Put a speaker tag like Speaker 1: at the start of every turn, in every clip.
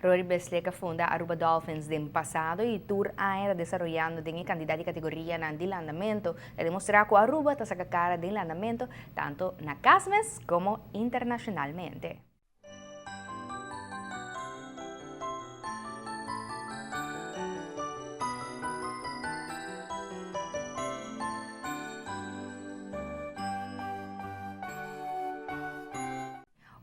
Speaker 1: Rory Beslik a funda Aruba Dolphins den pasado y tur aña ta desaroyando den e cantidad di categorianan di landamento. Ta demostra cu Aruba ta saca cara den landamento tanto na cas mes como internacionalmente.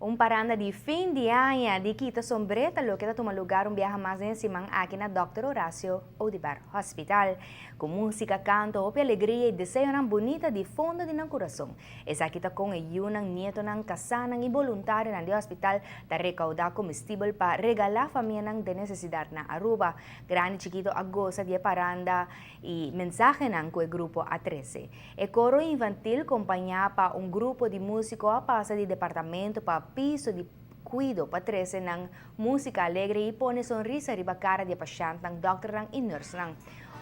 Speaker 1: Un paranda di fin di aña di kita sombré ta loke ta tuma lugar un biaha mas den e siman aki na Dòkter Horacio Oduber Hospital. Ku músika, kanto, hopi alegria i deseonan bunita di fondo di nan kurason. Esaki ta kon e yunan, nietonan, kasánan i boluntarionan di hospital ta rekaudá komestibel pa regalá famianan den nesesidat na Aruba. Grandi i chikito a gosa di e paranda i mensahenan ku e grupo a trese. E koro infantil kompañá pa un grupo di músiko a pasa di departamento pa piso di kuido pa trese nan músika alegre i pone sonrisa riba kara di e pashèntnan, dòkternan i nùrsnan.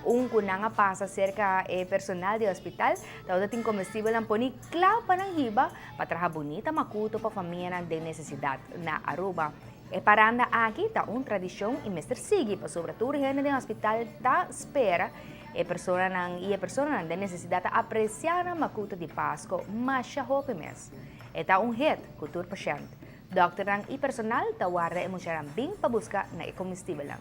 Speaker 1: Un ku nan a pasa serka e personal di hospital tabata tin komestibelnan poni kla pa nan hiba pa traha bunita makuto pa famianan den nesesidat na Aruba. E paranda aki ta un tradishon i mester sigui pasobra tur hende den hospital ta spera e personanan i e personanan den nesesidat ta apresiá nan makuto di Pasko masha hopi mes. E ta un hit ku tur pashènt, dòkternan i personal ta warda e muchanan bin pa buska na e komestibelnan.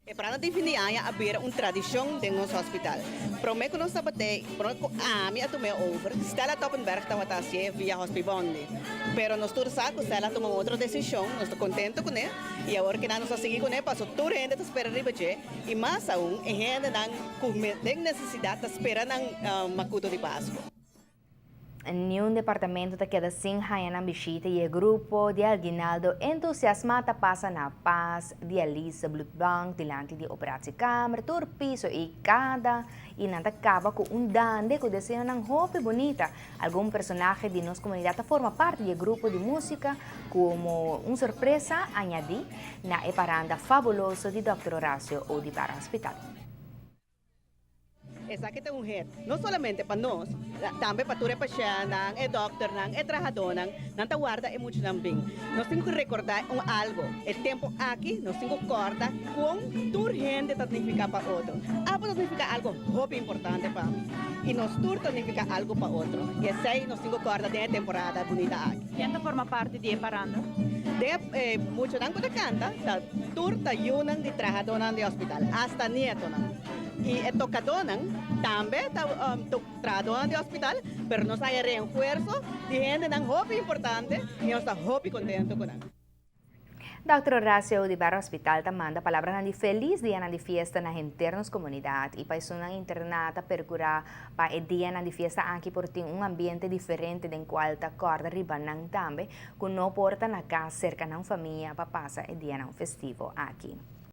Speaker 2: E parada di fin di aña a bira un tradishon den nos hospital. Promé ku nos tabat'é, promé ku ami a tum'é over, Stella Toppenberg tabata hasié via Hospibondi. Pero nos tur sa ku Stella a tuma un otro desishon, nos ta kontentu kuné i awor kinan nos ta sigui kuné paso tur hende ta spera riba dje i mas aun e hendenan ku den nesesidat ta spera nan makuto di Pasku.
Speaker 1: Niun departamento ta keda sin haña nan bishita i e grupo di aguinaldo entusiasmá ta pasa na Pas, Dialise, Bloedbank, dilanti di operatiekamer, tur piso i kada i nan ta kaba ku un dande ku deseonan hopi bunita. Algun personahe di nos komunidat ta forma parti di e grupo di músika komo un sorpresa añadí na e paranda fabuloso di Dòkter Horacio Oduber Hospital.
Speaker 2: Esaki ta un het, no solamente pa nos, tambe pa tur e pashèntnan, e dòkternan, e trahadónan. Nan ta warda e muchanan bin. Nos tin ku rekordá un algu, e tempu aki nos tin ku kòrda kon tur hende ta nifiká pa otro. Abo ta nifiká algu hopi importante pa mi i nos tur ta nifiká algu pa otro. I esei nos tin ku kòrda den e temporada bunita aki.
Speaker 3: Ken ta forma parti di e paranda?
Speaker 2: Den e muchanan ku ta kanta ta tur ta yunan di trahadónan di hospital, asta nietonan. I e tokadónan tambe ta trahadónan di hospital, pero nos haya reenfuerso di hendenan hopi importante i nos ta hopi kontentu ku nan.
Speaker 1: Dòkter Horacio di Barrio Hospital ta manda palabranan di felis dianan di fiesta na henter nos komunidat i pa esunnan interná ta perkurá pa e dianan di fiesta aki por tin un ambiente diferente den kual ta kòrda riba nan tambe ku no por ta na kas serka nan famia pa pasa e dianan festivo aki.